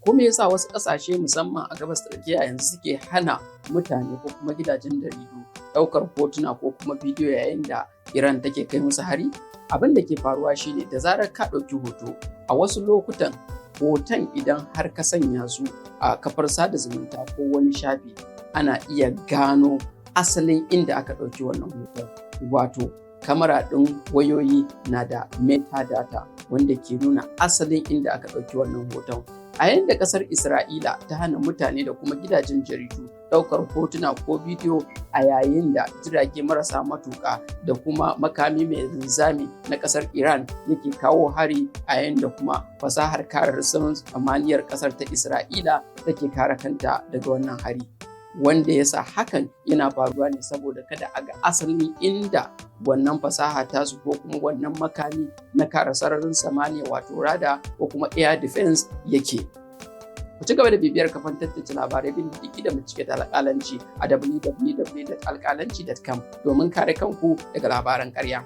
Ko me yasa wasu ƙasashe, musamman a Gabas ta Tsakiya, yanzu suke hana mutane ko kuma gidajen jaridu ɗaukar hotuna ko kuma bidiyo yayin da Iran take kai musu hari? Abin da ke faruwa shine, da zarar ka ɗauki hoto, a wasu lokutan hoton idan har ka sanya su a kafar sada zumunta ko wani shafi, ana iya gano asalin inda aka ɗauki wannan hoton. Wato kamara ɗin wayoyi na da metadata wanda ke nuna asalin inda aka ɗauki wannan hoton. A yayin da ƙasar Isra'ila ta hana mutane da kuma gidajen jaridu ɗaukar hotuna ko bidiyo a yayin da jirage marasa matuƙa da kuma makami mai linzami na ƙasar Iran yake kawo hari, a yayin da kuma fasahar kare samaniyar ƙasar ta Isra'ila take kare kanta daga wannan hari. Wanda ya sa hakan yana faruwa ne saboda kada a ga asalin inda wannan fasaha tasu ko kuma wannan makami na kare sararin samaniya, wato radar ko kuma air defense, yake. Ku ci gaba da bibiyar kafan tantance labarai, bin diddigi da bincike da alƙalanci a www.alƙalanci.com domin kare kanku daga labaran ƙarya.